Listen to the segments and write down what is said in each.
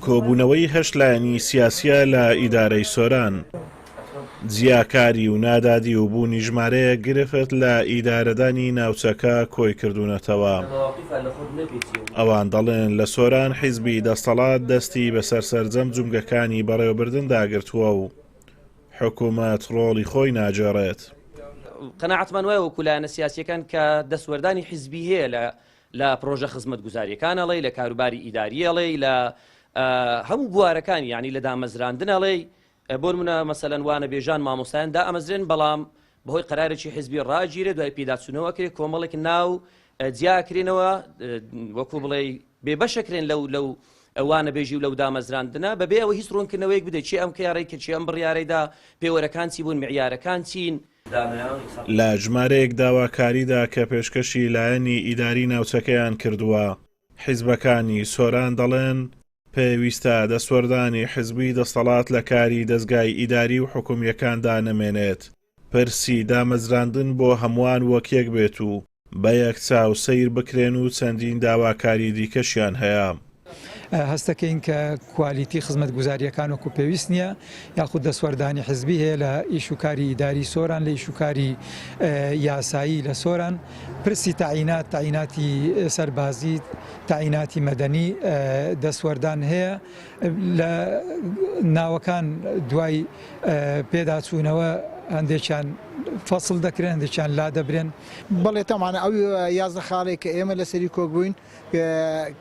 کۆبوونەوەی هەشت لایەنی سیاسییە لە ئیدارەی سۆران. جیاکاری و نادادی و بوونی ژمارەیەک گرفت لە ئیدارەدانی ناوچەکە کۆی کردوونەتەوە. ئەوان دەڵێن لە سۆران حیزبی دەستەڵات دەستی بەسەر سەرجەم جومگەکانی بەڕێوەبردندا گرتووە و حکومەت ڕۆڵی خۆی ناگێڕێت. قەناعەتمان وایە وەکو لایەنە سیاسییەکان کە دەستوەردانی حیزبی هەیە لە لە پرۆژە خزمەتگوزاریەکان ئەڵێی، لە کاروباری ئیداری ئەڵێی، لە هەموو بوارەکانی یانی لە دامەزراندن ئەڵێی، بۆ نمونە مەسەلەن وانەبێژان مامۆستایان دائەمەزرێن بەڵام بەهۆی قەرارێکی حزبی ڕاگیرێ دوای پیداچوونەوە ئەکرێ کۆمەڵێک ناو جیاکرێنەوە وەکو بڵێ بێبەشەکرێن لەو لەو وانەبێژی و لەو دامەزراندنە بەبێ ئەوە هیچ ڕوونکردنەوەیەک بدەێت چی ئەم کارەی کە چی ئەم بڕیارەیدا پێوەرەکان چی بوون معیارەکان چین. لە ژمارەیەک داواکاریدا کە پێشکەشی لایەنی ئیداری ناوچەکەیان کردووە، حیزبەکانی سۆران دەڵێن، پێویستە دەستوەردانی حزبی دەستەڵات لە کاری دەزگای ئیداری و حکومییەکاندا نەمێنێت، پرسی دامەزراندن بۆ هەمووان وەک یەک بێت و بە یەک چاو سەیر بکرێن و چەندین داواکاری دیکەشیان هەیە. هەستەکەین کە کوالیتی خزمەتگوزارییەکان وەکو پێویست نییە، یاخود دەستوەردانی حزبی هەیە لە ئیش و کاری ئیداری سۆران، لە ئیش و کاری یاسایی لە سۆران، پرسی تەعینات، تەعیناتی سەربازی، تەعیناتی مەدەنی دەستوەردان هەیە لە ناوەکان دوای پێداچوونەوە هەندێکیان فەسڵ دەکرێن، هەندێکیان لادەبرێن. بەڵێ تەبعەن ئەو 11 خاڵەی کە ئێمە لەسەری کۆک بووین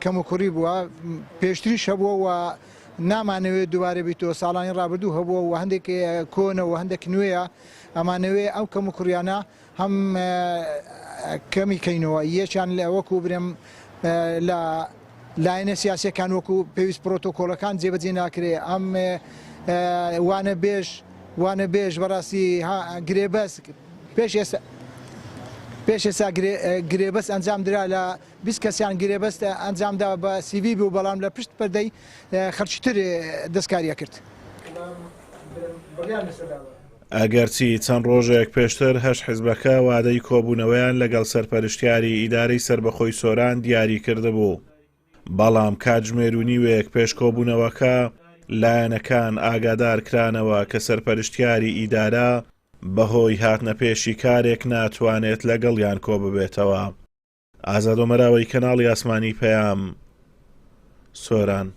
کەموکوڕی بووە، پێشتریش هەبووە و نامانەوێت دووبارە بیتەوە، ساڵانی ڕابردوو هەبووە و هەندێک کۆنە و هەندێک نوێیە، ئەمانەوێ ئەو کەموکوڕیانە هەم کەمی کەینەوە، یەکیان لە وەکو برێم لە لایەنە سیاسیەکان وەکو پێویست پرۆتۆکۆلەکان جێبەجێ ناکرێ، ئەم وانەبێژ وانەبێژ بەڕاستی گرێبەست پێش ئێستا پێش ئێستا گرێبەست ئەنجام درا لە 20 کەسیان گرێبەست ئەنجامدا بە سیڤی بوو بەڵام لە پشت پەردەی خەڵکی تر دەستکاریە کرد. ئەگەرچی چەند ڕۆژێک پێشتر هەشت حزبەکە وادەی کۆبوونەوەیان لەگەڵ سەرپەرشتیاری ئیدارەی سەربەخۆی سۆران دیاری کردبوو، بەڵام کاتژمێر و نیوێک پێش کۆبوونەوەکە لایەنەکان ئاگادار کرانەوە کە سەرپەرشتیاری ئیدارە بەهۆی هاتنەپێشی کارێک ناتوانێت لەگەڵیان کۆببێتەوە. ئازاد ئۆمەراوەی کەناڵی ئاسمانی پەیام، سۆران.